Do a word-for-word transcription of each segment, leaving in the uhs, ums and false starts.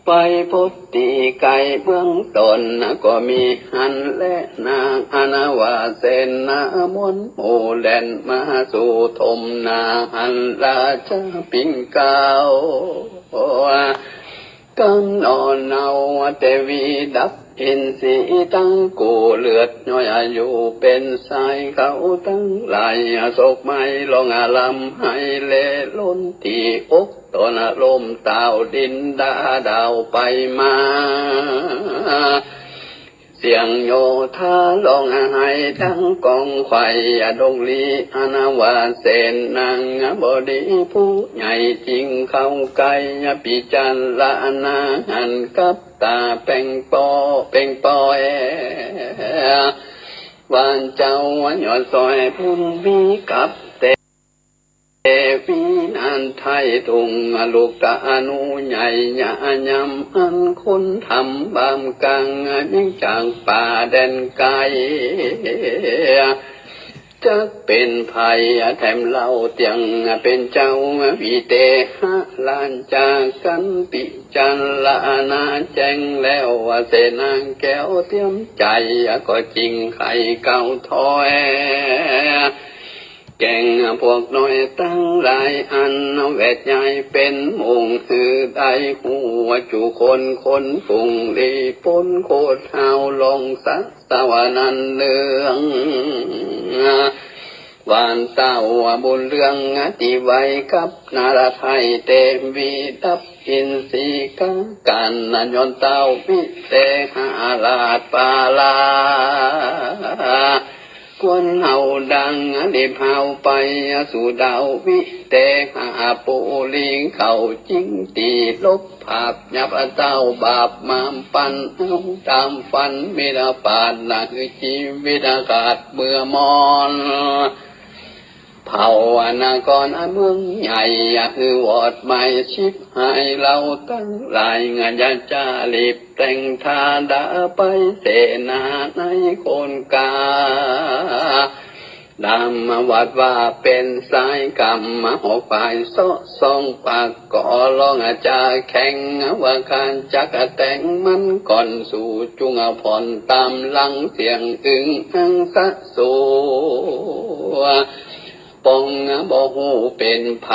ไปพบตี้ใก้เบื้องต้นก็มีหั้นแลนา อันว่าเสนามวลหมู่แล่นมาสู่ถมนาหั้น ราชาปิ่งเกล้า กำหนดเอาเตวีดับอินทรีย์ตังกู้ เลือดย้อยอยู่เป๋นสาย เขาตังหลายโศกไหม้ร้องร่ำไห้เล่ร่อน ตี้อกตนล้มเต้าดินดาดาวไปมา เสียงโยธาร้องไห้ดังก้องไขว่ ดงลีอันว่าเสนางบดีผู้ใหญ่ จึงเข้าใก้พิจารณาหั้นกับต๋าแป๋งปอ แป๋งปอย ว่าเจ้ายอดซอยผู้มีกับเต วีนันไทยทุ่ง ลูกต๋าอนุใหญ่ยายามอันคนทำบาปกัง ยิ่งจากป่าแดนไกล จักเป๋นภัยแถมเล่าเตี้ยง เป๋นเจ้าวิเตหะ หลานจากกั๋น พิจารณาแจ้งแล้วว่าเสนางแก้วเตรียมใจ๋ ก็จึงไขก้าวถอย แก่งพวกน้อยตังหลายอันแวดใหญ่เป๋นมุง หื้อได้ฮู้ว่าจุคนคนฝูง หลีป๊นโคตรฮาวลองสะสวานันเนือง หว่านเต้าบุญเรืองตี้ไว้กับนรทัย เตวีดับอินทรีย์กังกั๋น ย้อนเต้าวิเตหะราชปาลา ควรเฮาดังรีบเฮาไปสู่ดาววิเตหะปุรี เขาจึงตี้ลบผาบยับเต้าบาปมามปัน เอาต๋ามฝันมิตรปาด หื้อจีวิตขาดเมื่อมอน เผานครอันเมืองใหญ่ หื้อวอดไหม้ฉิบหาย เฮาตังหลายอย่าจารีบแต่งท่าดาไป เสนาในคนกา ดำวัดว่าเป๋นสายกำ หอกฝ่ายเสาะส่องปาก ก็ร้องจาแข็ง ว่าข้าจักแต่งมันก่อน สูจุ่งผ่อนต๋ามหลัง เสียงอึ้งอังสะสู ปองบ่ฮู้เป๋นใผ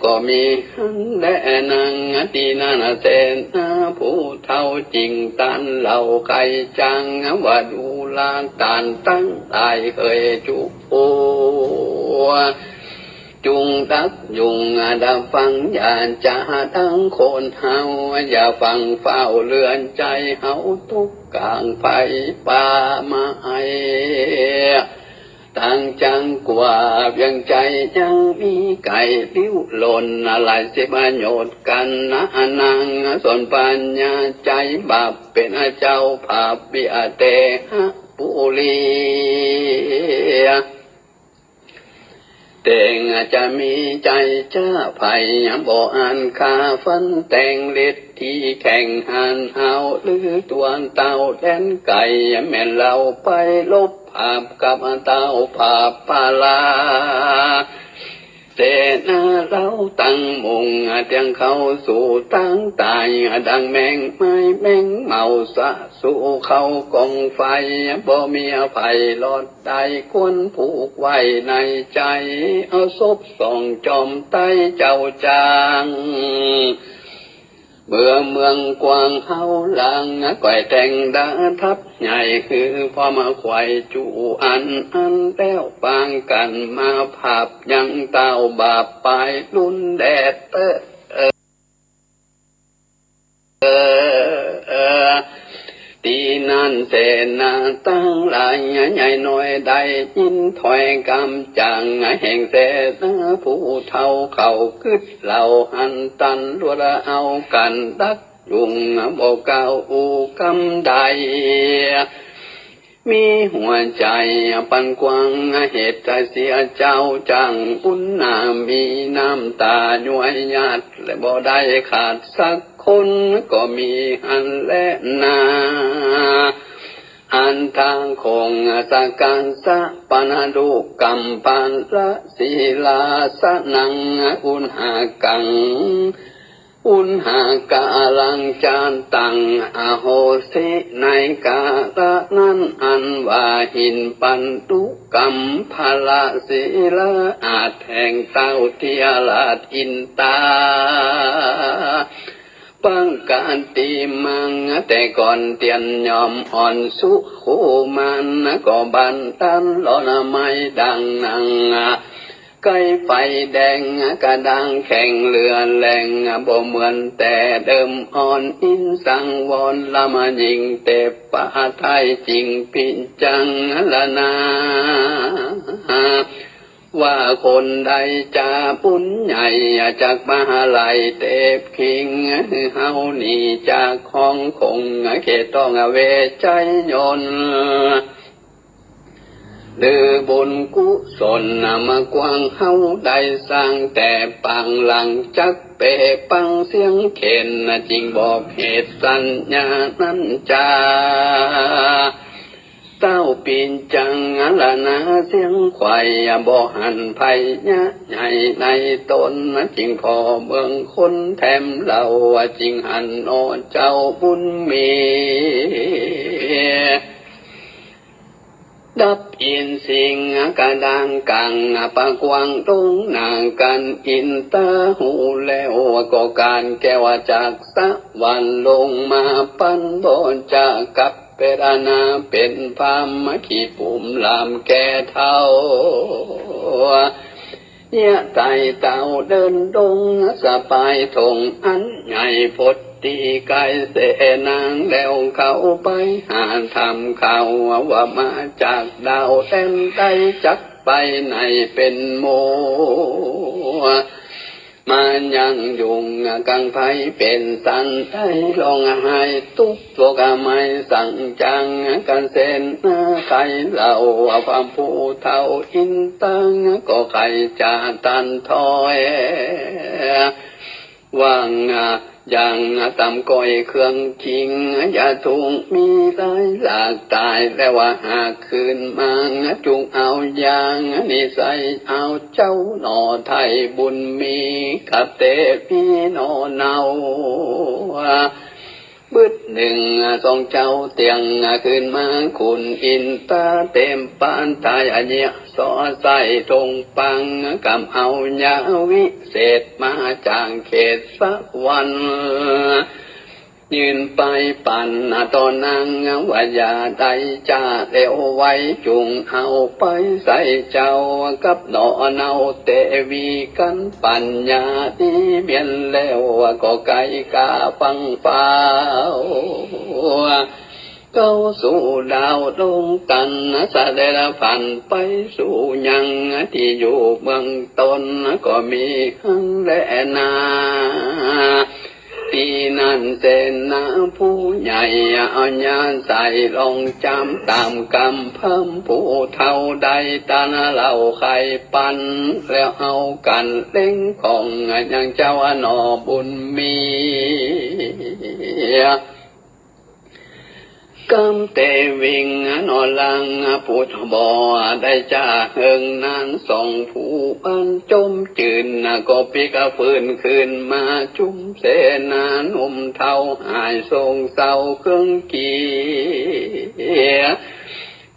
ก็มีหั้นแลนาง ตี้นั้นเสนาผู้เฒ่า จึงต้านเล่าไขจ๋าง ว่าดูราต้านตังหลายเฮยจุ จุ่งดักยุงดับฟัง อย่าจาดังคนเฮา อย่าฟังเฝ้าเรือนใจ๋เฮา ตุ๊กก๋างไฟป่าไม้ ต่างจังกว่าเวียงใจ๋ ยังมีไก่ลิ้วหล่น หลายสิบโยชน์กั๋นนะนาง ส่วนปัญญาใจ๋บาป เป๋นเจ้าผาบวิเตหะปุรี เตงจะมีใจ๋จ้าใผ บ่อันฆ่าฟันแต่งฤทธิ์ ตี้แข่งหันเอา หรือตัวเต้าแดนไกล แม่นเฮาไปลบผาบกับเต้าผาบปาลา เสนาเฮาตั้งมุ่งเตียงเข้าสู่ตางต๋าย ดังแมงไม้แมงเม่าสะสู่เข้ากองไฟ บ่มีใผรอดได้ ควรผูกไว้ในใจ๋ เอาศพสองจอมไตรเจ้าจาง เมื่อเมืองกว้างเฮาหลาง ก้อยแต่งดาทัพใหญ่ คือพร้อมไขว่จุอันอัน แล้วปางกั๋นมาผาบยังเต้าบาปปายรุนแดดเตอะ เออ ตี้นั้นเสนาตังหลายใหญ่น้อย ได้ยินถ้อยกำจ๋างแห่งเสนาผู้เฒ่า เขากึ๊ดเล่าหันตันรวดเอากั๋นดักยุง บ่กล่าวอู้กำใด มีหัวใจ๋ปันกว้าง เหตุเสียเจ้าจ๋าง อุณนามีน้ำตาย้วยหยาด และบ่ได้ขาดสักคน ก็มีหั้นแลนา อันทาคงสกัสสะปนดุกัมปะละสีลาสนังอุณหากัง อุณหกาลัง จะตั้งอโหสิ ในกาละนั้น อันว่าหินปันตุกัมพละศิลา อาจแห่งเต้าเตียราชอินตา ปังกติมัง แต่ก่อนเตียนยอมอ่อนสุขุมาน ก็บันดาลรอยไม้ดังหนัง ไกไฟแดงกระด้างแข็งเหลือแรง บ่เหมือนแต่เดิมอ่อน อินสังวรละมายิ่งเต็บปะไทย จึงพิจารณา ว่าคนใดจะบุญใหญ่ จักมาลัยเต็บคิง เฮาหนีจากของคง เขตต้องอเวไชยน หรือบุญกุศลนำมากว้าง เฮาได้สร้างแต่ปางหลัง จักเปปังเสียงเข็น จึงบอกเหตุสัญญานั้นจา เต้าปิจารณาเสียงไขว่ บ่หันภัยยะใหญ่ในตน จึงพอเมืองคนแถมเล่า จึงหันหนอเจ้าบุญมี ดับอินสิงกระด้างกัง ปากกว้างตรงหน้ากัน อินตาฮู้แล้วก็การแก้วจากสวรรค์ลงมาปัน บ่จะกลับ เปตนาเป็นพราหมณ์ขี้ปุ่มลามแก่เฒ่า เยียะไต่เต้าเดินดงสะปายธงอันใหญ่ พดตีไกเสนางแล้วเข้าไปหาธรรมเขา ว่ามาจากดาวแดนใด จักไปไหนเป็นหมู่ มายังยุงกังไพเป็นสันใด ร้องไห้ตุ๊บโศกไม้สั่งจัง กันเสนาใครเล่า ความผู้เฒ่าอินตัง ก็ใครจะตันถอย ว่างอย่างตำก้อยเครื่องคิง อย่าทุกข์มีหลายหลากตาย แล้วว่าหากคืนมา จุงเอาอย่างนิสัยเอา เจ้าหน่อไทยบุญมี กับเตวีหน่อเนา บึดหนึ่งสองเจ้าเตียงคืนมา คุณอินตาเต็มปานตาย อเยียะสอใส่ธงปัง กำเอายาวิเศษมาจากเขตสวรรค์ ยื่นไปปันต่อนางว่า อย่าได้จ้าเลวไว จุงเอาไปใส่เจ้ากับหน่อเนา เตวีกันปัญญาดีเมียนแล้ว ก็ไกล้กาฟังฟ้าว เข้าสู่ดาวดวงตัน เสด็จผันไปสู่ยังที่อยู่เมืองตน ก็มีหั้นแลนา ตี้นั้นเสนาผู้ใหญ่ เอาญาณใส่ลองจำต๋ามกำพร้ำ ผู้เฒ่าได้ตานเล่าไขปัน แล้วเอากั๋นเล็งของยังเจ้าหน่อบุญมี กำเตวิงหน่อลัง ผู้บ่ได้จ้าเฮิงนาน สองผู้อันจมจื้น ก็ปิ๊กฟื้นคืนมา จุมเสนาหนุ่มเฒ่าหายโศกเศร้าเครื่องเกลียด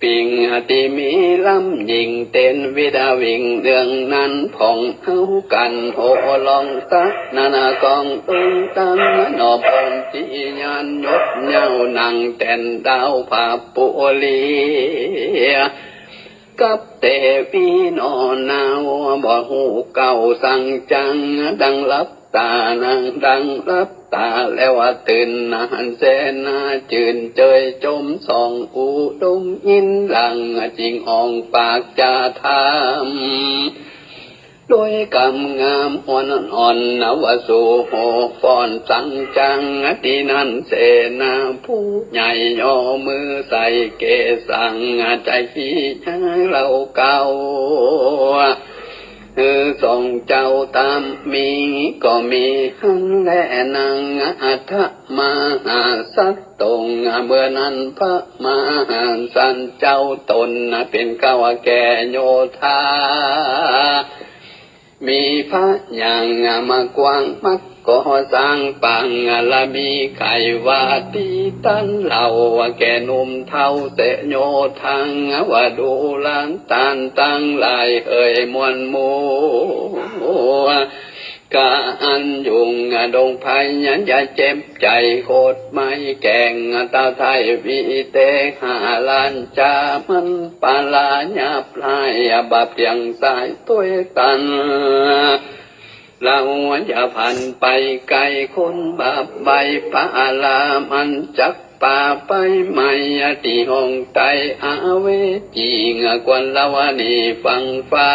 ปิงตี้มีลำยิ่งเต้นวิดาวิ่งเรื่องนั้น พ่องเอากั๋นโห่ร้องสนั่นก้องตึงตัง หน่อพ่องตี้ญาณยศเย้านั่งแต้นดาวผาปุรี กับเตวีหน่อเนา บ่ฮู้เก่าสังจัง ดังหลับตานั่งดังหลับตา แล้วว่าตื่นหันเสนาจื้นเจยจม สองอู้ดมยินหลัง จึงอ่องปากจะถาม โดยกำงามอ่อนๆ นวสูโหฟ้อนสังจัง ตี้นั้นเสนาผู้ใหญ่ย่อมือใส่เกศสัง จะขี้ย้ายเล่าเก่า เออ สองเจ้าต๋ามมีก็มีหั้นแลนาง อัฏฐมหาสัตว์ตรง เมื่อนั้นพระมหาสันเจ้าต๋น เป๋นเกล้าแก่โยธา มีผญามากั๋ง มักก่อสร้างปางบารมี ใค่ว่าตี้ตันเหล่า แก่หนุ่มเฒ่าเสยโยธา ว่าดูราต้านตังหลายเหยมวลหมู่ กาอันยุงดงภัย อย่าเจ็บใจ๋โขดไหม้แก๋ง เต้าไท้วิเตหราชา มันปรายับร้าย บาปเพียงสายตวยตัน เฮาอย่าผันไปไก๋ คนบาปใบ้ปรา มันจักปาไปไหม้ ตี้ห้องใต้อเวจี ควรเฮาหนีฟั่งฟ้า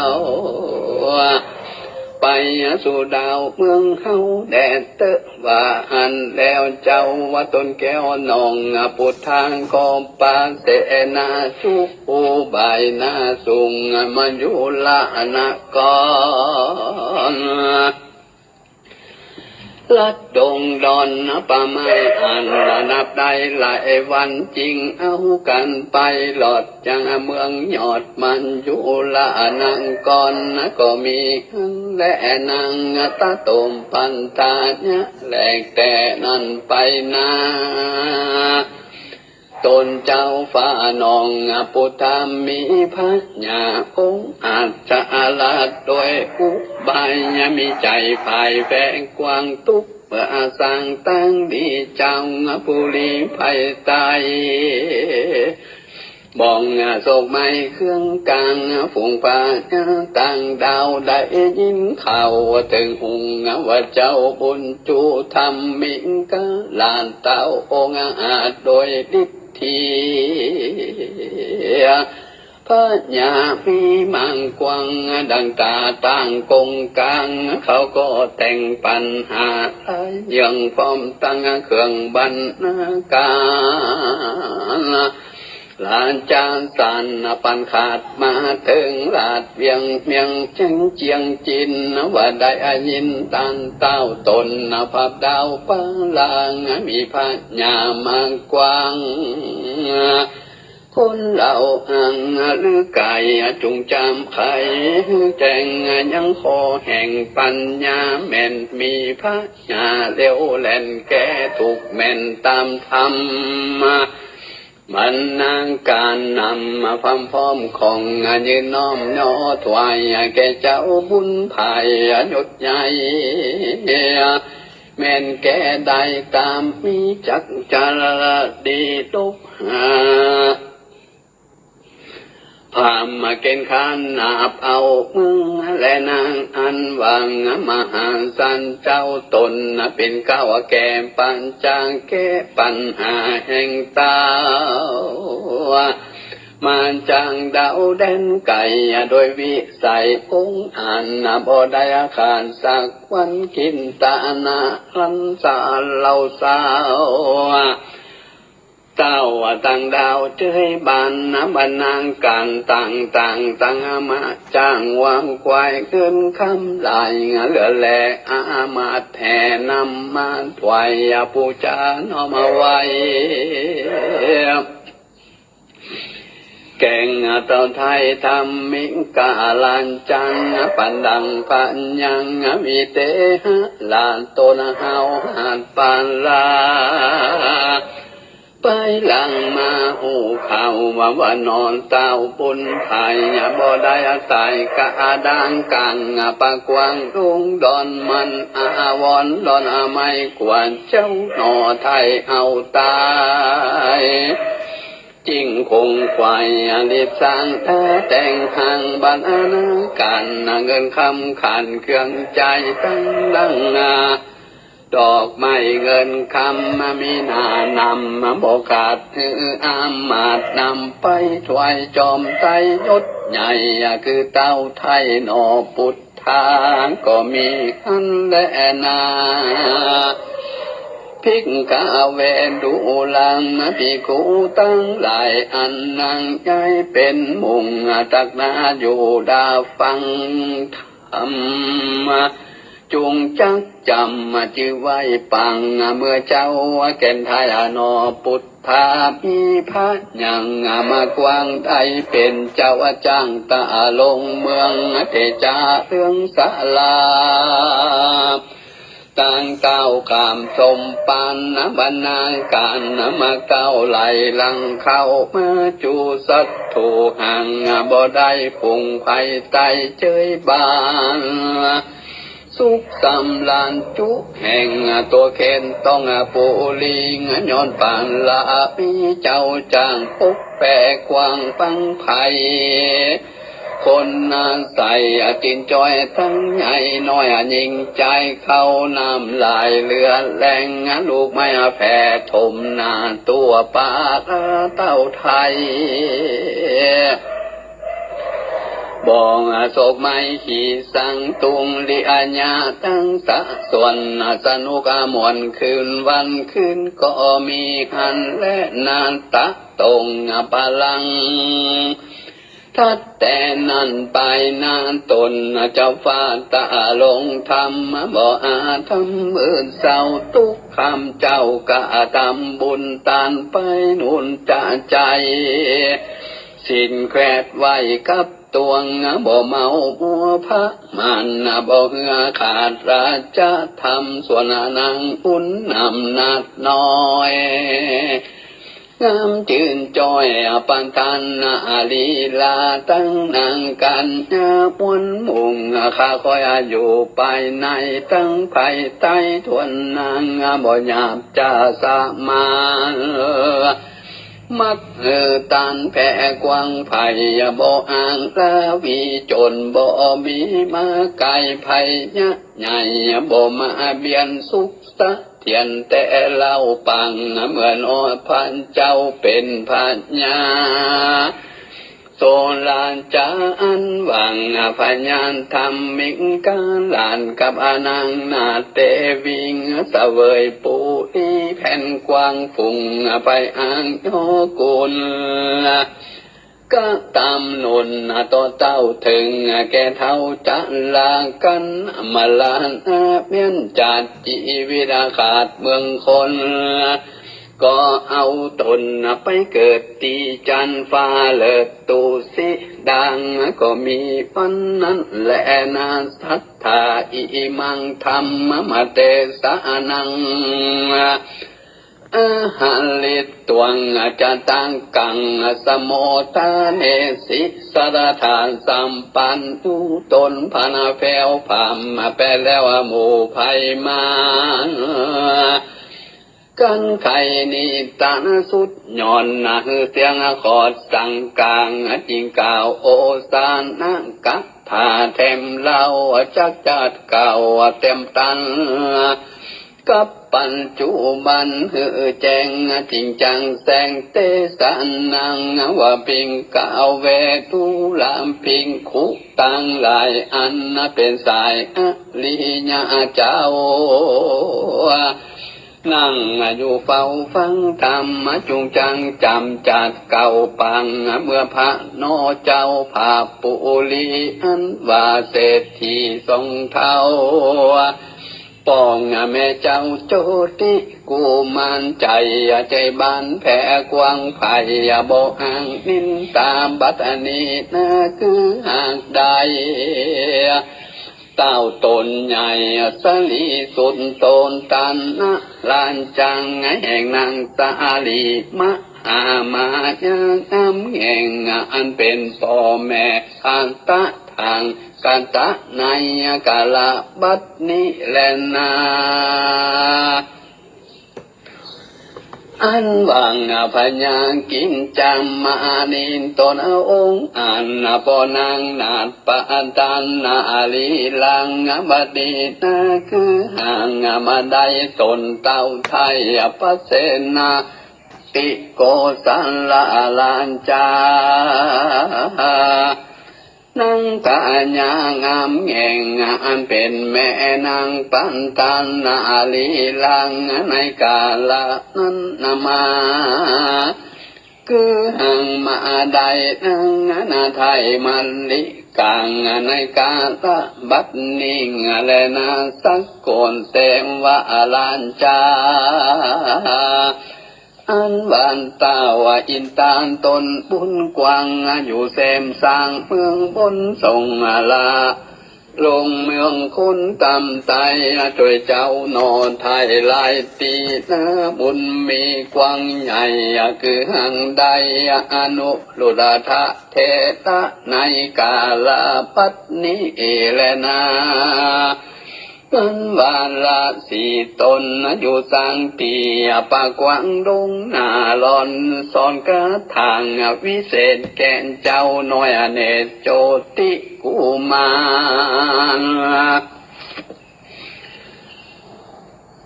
ว ไปสู่ดาวเมืองเฮาแด่เต๊อะ ว่าอั้นแล้วเจ้า ว่าต๋นแก้วน้อง พุทธาก็ปาเสนา จุอุบายหน้าสูง มยุรานคร ลัดดงดอนประมาณ นับได้หลายวัน จึงเอากั๋นไปหลอด ยังเมืองยอดมยุรานคร ก็มีหั้นแลนาง ตะตมปันตายะ แลแต่นั้นไปนา ต๋นเจ้าฟ้าน้องพุทธา มีผญาองอาจจะอาราช โดยอุบายมีใจ๋ผ่ายแผ่กว้าง ตุ๊กเปื้อสร้างตังดี เจ้าปุรีไพศาล บ่องโศกไม้เครื่องกลาง ฝูงพญาต่างดาว ได้ยินข่าวเถิงหู ว่าเจ้าบุญจูธรรมิกราช เต้าองอาจโดยฤทธี ผญามีมากว้าง ดังต๋าต่างกงก๋าง เขาก็แต่งปัญหา เยื่องพร้อมตังเครื่องบรรณาการ ราชาสารปันขาดมาเถิงราชเวียงเมียง เจียงเจียงจิน ว่าได้ยินตันเต้าต๋น ภาพดาวปลาง มีผญามากว้าง คนเล่าอ้างลือไก๋ จุ่งจำไขแจ้ง ยังขอแห่งปัญญา แม่นมีผญาเร็วแล่นแก้ทุกข์ แม่นต๋ามธรรม บรรณาการนำมาพร้อมของ ยื่นน้อมย่อถวาย แก่เจ้าบุญภายยศใหญ่ แม่นแก้ได้ต๋ามมีจักจารดีลบหา พราหมณ์เกณฑ์ขานนาบเอาเมืองและนาง อันหวังมหาศาลเจ้าต๋น เป๋นเกล้าแก้ปัญจา แก้ปัญหาแห่งเต้า มาจากดาวแดนไก๋ โดยวิสัยองอาจ บ่ได้ขาดสักวัน ขินตนารันสาเหล่าสาว เต้าต่างดาวเจ้ยบ้าน บรรณาการต่างๆ ตังมาจ้างวัวควายเงินคำหลาย เหลือแลอามาตย์แห่นำมาถวาย ปู๋จาน้อมไหว้ แก่งเต้าไท้ธรรมิกราชัน ปันดังปัญญัง วิเตหราชต๋นเฮาหาดปาลา ภายหลังมาฮู้ข่าวว่า ว่าหนอเต้าบุญภาย บ่ได้ต๋ายกะดางก๋าง ปะกว้างลุงดอนมันอาวรณ์ ดอนไม้กว่าเจ้าหนอไท้เอาต๋าย จึงคงขวายรีบสร้างแต่แต่งห้าง บรรณาการเงินคำขันเครื่องใจ๊ตังหลังนา ดอกไม้เงินคำมีหนานำ บ่ขาดหื้ออามาตย์นำไปถวายจอมไตรยศใหญ่ คือเต้าไท้หนอ ปุทธาก็มีหั้นแลนา ภิกขะเว ดูรานะภิกขุตังหลาย อันนังใหญ่เป๋นมุง ตักหน้าอยู่ดาฟังธรรม จุ่งจักจ๋ำจื้อไว้ปัง เมื่อเจ๊าแก่นไท้หนอ ปุทธามีพระยังมากว้าง ได้เป๋นเจ้าจ้างตะลงเมือง เตจาเรืองสารา ตั้งเก้าข้ามสมปาน บรรณาการมาเก้าไหลหลังเข้ามา จูศัตรูห่างบ่ได้ ฝูงภัยใต้เจยบาน สุขสำราญจุแห่ง ตั๋วแขนต้องปูรี ย้อนปานละมีเจ้าจ้าง ปกแผ่กว้างปังไพ คนนาใสตินจ้อยทั้งใหญ่น้อย ยิงใจ๋เข้าน้ำไหลเหลือแรง ลูกไม้แผ่ถมหน้าตั๋วปาลาเต้าไทย บ่องโศกไม้ขีสังตุง ลิอาญาตั้งสะสวน สนุกม่วนคืนวันคืนก็มีหั้นแล นาฏะตรงปลัง ถัดแต่นั้นไปนาต๋นเจ้าฟ้าตะลงธรรม บ่อาธรรมมืดเศร้า ตุ๊กค่ำเจ้ากระทำบุญตานไป หนุนจะใจ๋ศีลแขวดไว้กับตวง บ่เมามัวพระมาร บ่เหื่อขาดราชธรรม ส่วนนางอุ่นอำนาจน้อย งามจื้นจ้อยประทานนาลีลา ตั้งนางกัญญาม่วนมุ่ง ข้าคอยอยู่ภายใน ตั้งภายใต้ถ้วนนาง บ่หยาบจะสมาน มักหื้อตานแผ่กว้างไพ บ่อ้างลาวีจน บ่มีมาไกล ภัยยะใหญ่ บ่มาเบียนสุข เสถียรแต่เล่าปัง เมื่อหนอพระเจ้าเป๋นพญา โสราจาอันหวัง พญาธรรมิการาช กับนางนาฏเตวิง เสวยปุรีแผ่นกว้าง ฝูงไปอ้างยอกุล กระตำหนุนต่อเต้าเถิง แก่เฒ่าจะลากั๋น มรณะเมี้ยนจัดจีวิตขาดเมืองคน ก็เอาต๋นไปเกิดตี้จั๊นฟ้าเลิศตุสิดาง ก็มีวันนั้นแลนาศรัทธา อิมังธัมมะเตสะนัง อหะริตวัง จะตังกัง สโมทาเนสิ ศรัทธาสัมปันตุต๋น พานาแผ้วพร่ำไปแล้วหมู่ไพร่มาร กั๋นใค่นิทานสุดยอด หื้อเสียงขอดสังกาง จึงกล่าวโอสถกถาแถมเล่า จักจัดกล่าวแถมตัน กับปัจจุบันหื้อแจ้ง จริงจังแสงเตสะนัง ว่าภิกขะเว ดูราภิกขุตังหลายอัน เป๋นสายอริยะเจ้า นั่งอยู่เฝ้าฟังธรรม จุ่งจังจ๋ำจัดเก้าปัง เมื่อพระหนอเจ้าภาพปุรี อันว่าเศรษฐีสองเฒ่า ป้องแม่เจ้าโจติกุมาร ใจ๋ใจ๋บานแผ่กว้างไพ บ่อ้างนินตา บัดนี้นาคือหากได้ เต้าต๋นใหญ่สรีสุดโตนตันนะ ราชังแห่งนางสาลี มหามายางามแห่ง อันเป๋นป้อแม่ อัตตะถัง กัตตะนัยกะละบัดนี้แลนา อันว่าพญากิ๋นจามานีต๋นองค์ อันป้อนางนาฏประทานนาลีลัง บัดนี้นาคือหากมาได้ต๋นเต้าไท้ พระเสนา ติโกศลราชา นางพญางามแห่ง อันเป๋นแม่นางประทานนาลีลัง ในกาละนั้นนามา คือหั้งมาได้นังนาไทยมันลิกังในกาละบัดนี้แลนา สักโกณเตวะราชา อันว่าต้าวอินทาต๋นบุญกว้าง อยู่แซมสร้างเมืองบนส่งละ ลงเมืองคนต๋ามไต จ้วยเจ้าหน่อไทยหลายตี้นา บุญมีกว้างใหญ่ คือหั้งได้อนุรุทธะเถระในกาละบัดนี้แลนา อันว่าราศีต๋นอยู่สังตี้ ปากขวางดงนาหล่อน สอนคาถาวิเศษแก่เจ้าน้อยเนตรโจติกุมาร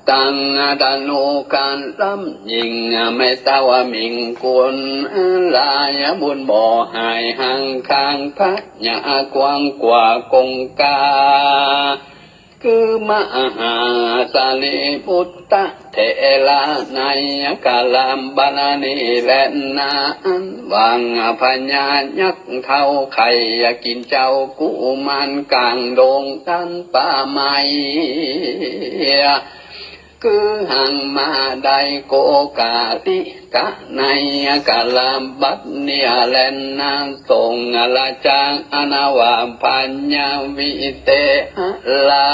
ตั้งธนูขันลำยิ่ง แม่เต้าหมิ่งกุล หลายบุญบ่หายหั้งข้างพญากว้างกว่ากงกา คือมหาสารีปุตตะเถระในกาละบัดนี้แลนา อันว่าพญายักษ์เฒ่าใค่กิ๋นเจ้ากุมารก๋างดงตันป่าไม้ คือหั้งมาได้โกกาลิกะในกาละบัดนี้แลนา ส่งราชาอันว่าพญาวิเทหรา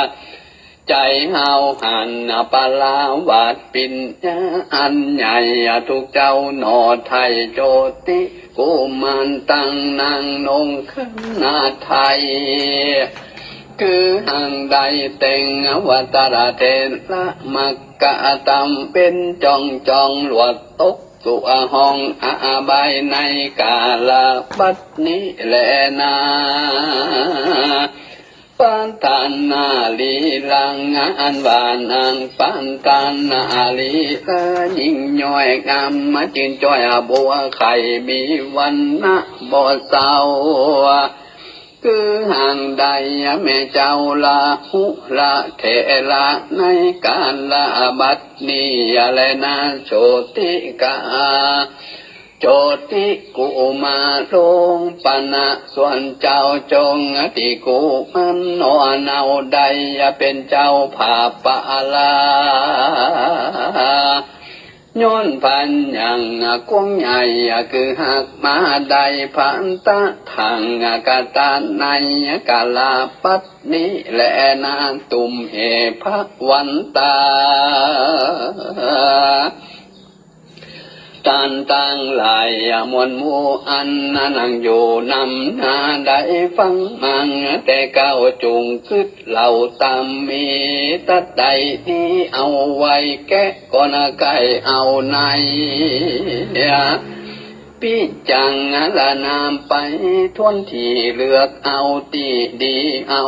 ช ใจ๋ห้าวหันปลาวาสปิญญาอันใหญ่ ถูกเจ้าหน่อไทยโจติกุมารตั้งนั่งนงคณะไทย คือหั้งได้แต่งอวตารเถระมรรคกะตำเป๋นจ่องจ่องหลวดตกสู่ห้องอบายในกาละบัดนี้แลนา ปัตตานาลีลัง อันว่านางปัตตานาลีลายิ่งย้อยงามมาจื้นจ้อยบัวไข่มีวรรณะบ่เศร้า คือหั้งได้แม่เจ้าลาหุระเถระในกาละบัดนี้แลนา โชติกา โจติกุมารลงปะนะ ส่วนเจ้าจงติกุมารหน่อเนาได้เป๋นเจ้าผาปาลา ย้อนพันยังกว้างใหญ่ คือหากมาได้พันตะถังกะตะในกาละบัดนี้แลนา ตุมเหภะวันตา ต้านตังหลายมวลหมู่อันนั่งอยู่นำหน้าได้ฟังมาแต่เก๊า จุ่งกึ๊ดเล่าต๋ามมีตั๊ดใดนี้เอาไว้แก่ก่อนใก้เอาใน พิจารณาไปถ้วนทีเลือกเอาตี้ดี เอา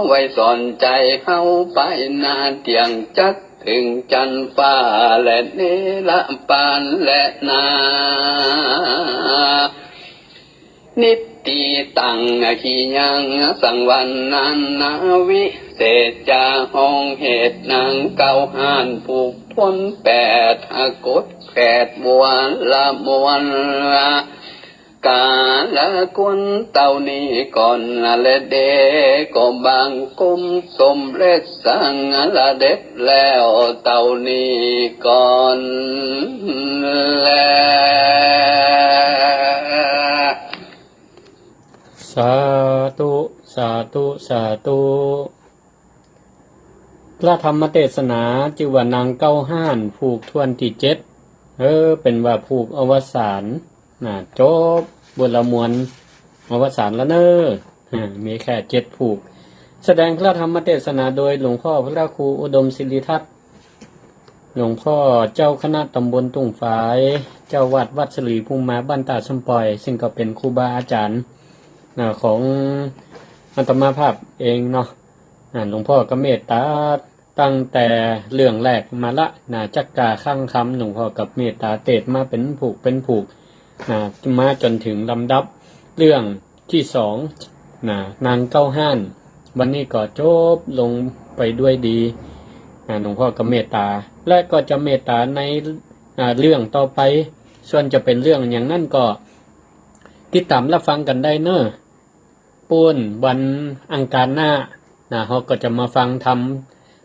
ไว้สอนใจ๋เฮาไปนาเตี้ยงจัก เถิงจั๊นฟ้าแลเนรปานแลนา นิตติตังอคิยังสังวรรณันนา วิเศษจาห้องเหตุนางเก๊าห้านผูกถ้วนแปด กดแขดบัวละมวล กาละควรเต้านี้ก่อนแลเด้อ ก็บังคมสมเร็จสังละเด็จแล้วเต้านี้ก่อนแล สาธุ สาธุ สาธุ พระธรรมเตสนาจื้อว่านางเก๊าห้านผูกถ้วนตี้เจ็ด เออ เป๋นว่าผูกอวสาน น่ะ จบ บทละมวล อวสานแล้วเน่อ อ่า มีแค่เจ็ดผูก แสดงพระธรรมเตสนาโดยหลวงพ่อพระครูอุดมศิริทัศน์ หลวงพ่อเจ้าคณะตำบลตุ่งฝาย เจ้าวัดวัดสลีภูมิมาบ้านตาดส้มปล่อย ซึ่งก็เป๋นครูบาอาจ๋ารย์ น่ะ ของอาตมาภาพเองเนาะ อ่า หลวงพ่อก็เมตต๋าตั้งแต่เรื่องแรกมาละ น่ะ จักกาข้างคำ หลวงพ่อก็เมตต๋าเตสน์มาเป๋นผูกเป๋นผูก น่ะ มาจ๋นเถิงลำดับเรื่องตี้สอง น่ะ นางเก๊าห้าน วันนี้ก็จบลงไปด้วยดี น่ะ หลวงพ่อก็เมตต๋า และก็จะเมตต๋าใน อ่า เรื่องต่อไป ส่วนจะเป๋นเรื่องอย่างนั้นก็ติดต๋ามรับฟังกั๋นได้เน่อ ปู้นวันอังคารหน้า นะ เฮาก็จะมาฟังธรรม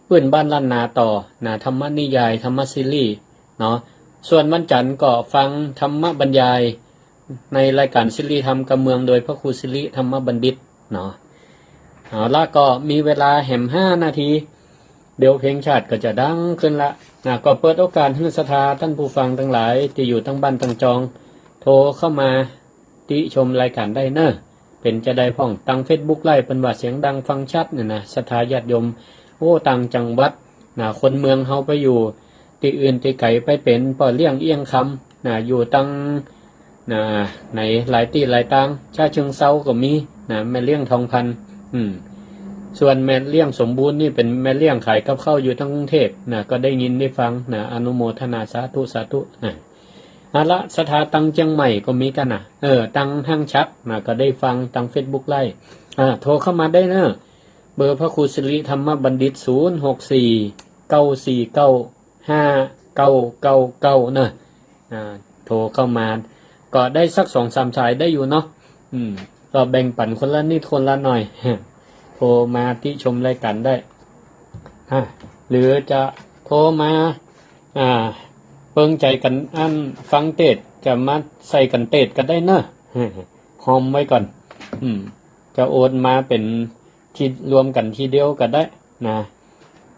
ปื้นบ้านล้านนาต่อ นะ ธรรมนิยาย ธรรมสิริ เนาะ ส่วนวันจันทร์ก็ฟังธรรมบรรยายในรายการสิริธรรมกำเมือง โดยพระครูสิริธรรมบัณฑิต เนาะ เอาละ ก็มีเวลาแหมห้านาที เดี๋ยวเพลงชาติก็จะดังขึ้นละ นะ ก็เปิดโอกาสหื้อศรัทธาต้านผู้ฟังตังหลายตี้อยู่ตังบ้านตังจอง โทรเข้ามาติชมรายการได้เน่อ เป๋นจาใดพ่อง ตังเฟซบุ๊กไลฟ์เปิ้นว่าเสียงดังฟังชัดเนี่ยนะ ศรัทธาญาติโยม โอ้ ต่างจังหวัด นะ คนเมืองเฮาไปอยู่ตี้อื่นตี้ไก๋ไปเป๋นป้อเลี้ยงเอี้ยงคำ นะ อยู่ตัง นะ ในหลายตี้หลายตาง ฉะเชิงเทราก็มี นะ แม่เลี้ยงทองพันธุ์ อืม ส่วนแม่เลี้ยงสมบูรณ์นี่เป๋นแม่เลี้ยงขายกับข้าวอยู่ตังกรุงเทพฯ นะ ก็ได้ยินได้ฟัง นะ อนุโมทนาสาธุ สาธุ นะ เอาละ ศรัทธาตังเจียงใหม่ก็มีกั๋นนะ เออ ตังห้างฉัตร นะ ก็ได้ฟังตังเฟซบุ๊กไลฟ์ อ่า โทรเข้ามาได้เน่อ เบอร์พระครูสิริธรรมบัณฑิต ศูนย์หกสี่ เก้าสี่เก้า ห้าเก้าเก้าเก้า เน่อ อ่า โทรเข้ามา ก็ได้สักสองสามสายได้อยู่เนาะ อืม ก็แบ่งปั๋นคนละนิดคนละหน่อย โทรมาติชมรายการได้ อ่า หรือจะโทรมา อ่า เปิงใจ๋กั๋นอั้นฟังเตสน์ จะมาใส่กั๋นเตสน์ก็ได้เน่อ ฮอมไว้ก่อน อืม จะโอนมาเป๋น ตี้รวมกั๋นตี้เดียวก็ได้นะ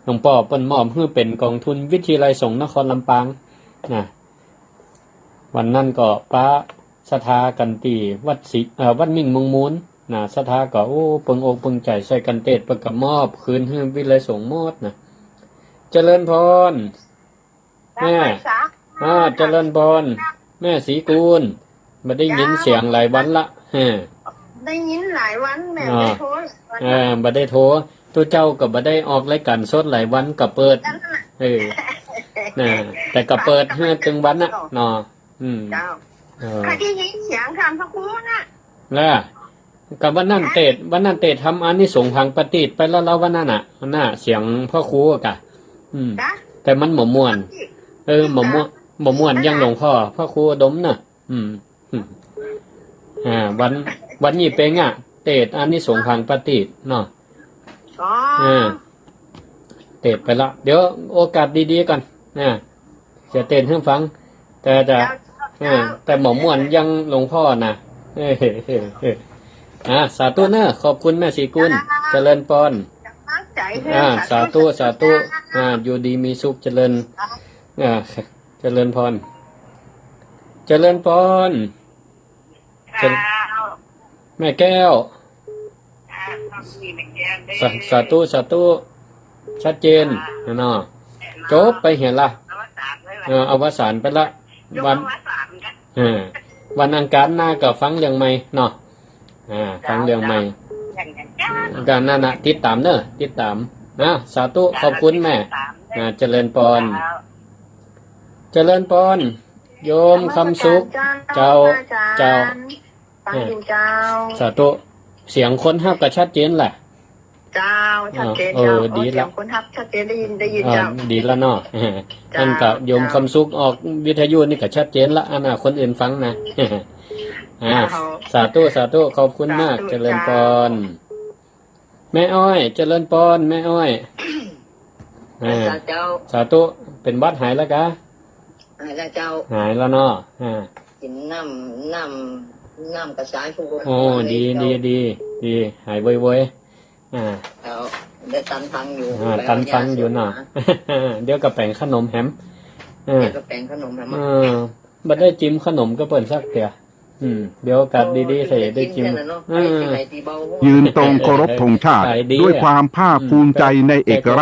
หลวงป้อเปิ้นมอบหื้อเป๋นก๋องทุนวิทยาลัยสงฆ์นครลำปางนะ วันนั้นก็ปะศรัทธากั๋นตี้วัดศรี เอ่อ วัดมิ่งเมืองมูลนะ ศรัทธาก็ โอ้ เปิงอกเปิงใจ๋ใส่กั๋นเตสน์ เปิ้นก็มอบคืนหื้อวิทยาลัยสงฆ์หมดนะ เจริญพร แม่ อ่า เจริญพร แม่ศรีกูล บ่ได้ยินเสียงหลายวันละ เออ ได้ยินหลายวัน แม่ อ๋อ บ่ได้โทร เออ บ่ได้โทร ตุ๊เจ้าก็บ่ได้ออกรายการสดหลายวัน ก็เปิด นั่นน่ะ เออ นะ แต่ก็เปิดหื้อตึงวันน่ะ เนาะ อืม เจ้า เออ ข้าได้ยินเสียงท่านพระครูน่ะ ล่ะ ก็วันนั้นเตสน์ วันนั้นเตสน์ทำอานิสงส์ฝังประทีปไปแล้ว แล้ววันนั้นน่ะ น่ะ เสียงพระครูอะกะ อืม จ๊ะ แต่มันบ่ม่วน เออ บ่ม่วน บ่ม่วนอย่างหลวงพ่อพระครูอุดมเนาะ อืม อืม อ่า วัน วันยี่เป็งอะ เตสน์อานิสงส์ฝังประทีปเนาะ อ๋อ อ่า เตสน์ไปละ เดี๋ยวโอกาสดีๆก่อนนะ จะเตสน์หื้อฟัง แต่จะ เจ้า เออ เจ้า แต่บ่ม่วนอย่างหลวงพ่อน่ะ เออ เออ เออ อ่า สาธุเนอะ ขอบคุณแม่ศรีกุล เจ้า เจริญพร ตั้งใจ๋เถอะ อ่า สาธุ สาธุ สาธุ สาธุ อ่า อยู่ดีมีสุข เจริญ อ่า เจริญพร เจริญพร เจ้า แม่แก้ว อ่า ขอบคุณแม่แก้วเด้อ สา สาธุ สาธุ ชัดเจน อ่า เนาะ เนาะ จบไปเหียละ อวสานเลย เออ อวสานไปละ โยม วัน อวสานกัน เออ วันอังคารหน้าก็ฟังเรื่องใหม่เนาะ อ่า ฟังเรื่องใหม่ เจ้า เจ้า อังคารหน้านะ ติดต๋ามเนอะ ติดต๋ามนะ สาธุ เจ้า ขอบคุณแม่ ติดต๋ามเด้อ อ่า เจริญพร เจ้า เจริญพร โยมคำสุข นมัสการเจ้า เจ้า พระอาจารย์ เจ้า ฟังอยู่เจ้า อ่า สาธุ เสียงคนฮับก็ชัดเจนล่ะ เจ้า ชัดเจน เออ เจ้า เออ ดีละ โอ้ เสียงคนฮับชัดเจน ได้ยิน ได้ยิน เออ เจ้า ดีละเนาะ เจ้า นั่นก็โยม เจ้า คำสุขออกวิทยุนี่ก็ชัดเจนละ อันน่ะ คนอื่นฟังนะ อ่า เจ้า สาธุ สาธุ ขอบคุณมาก สาธุ เจริญพร เจ้า แม่อ้อย เจริญพร แม่อ้อย อ่า เจ้า เจ้า สาธุ เป๋นหวัดหายแล้วกะ หายแล้วเจ้า หายแล้วเนาะ อ่า กิ๋นน้ำ น้ำ น้ำกระชายชูรส โอ้ ดี เจ้า ดี ดี ดี หายไวๆ อ่า เจ้า ได้ตันฟังอยู่ อ่า แล้ว ตันฟังอยู่เนาะ เดี๋ยวก็แป๋งขนมแหม เออ เดี๋ยวก็แป๋งขนมแหม เออ บ่ได้จิมขนมกับเปิ้นสักเตื้อ อืม เดี๋ยวโอกาสดีๆ ใส่ได้จิม เออ ยืนตรงเคารพธงชาติ ขายดีอะ ด้วยความภาคภูมิใจในเอกราช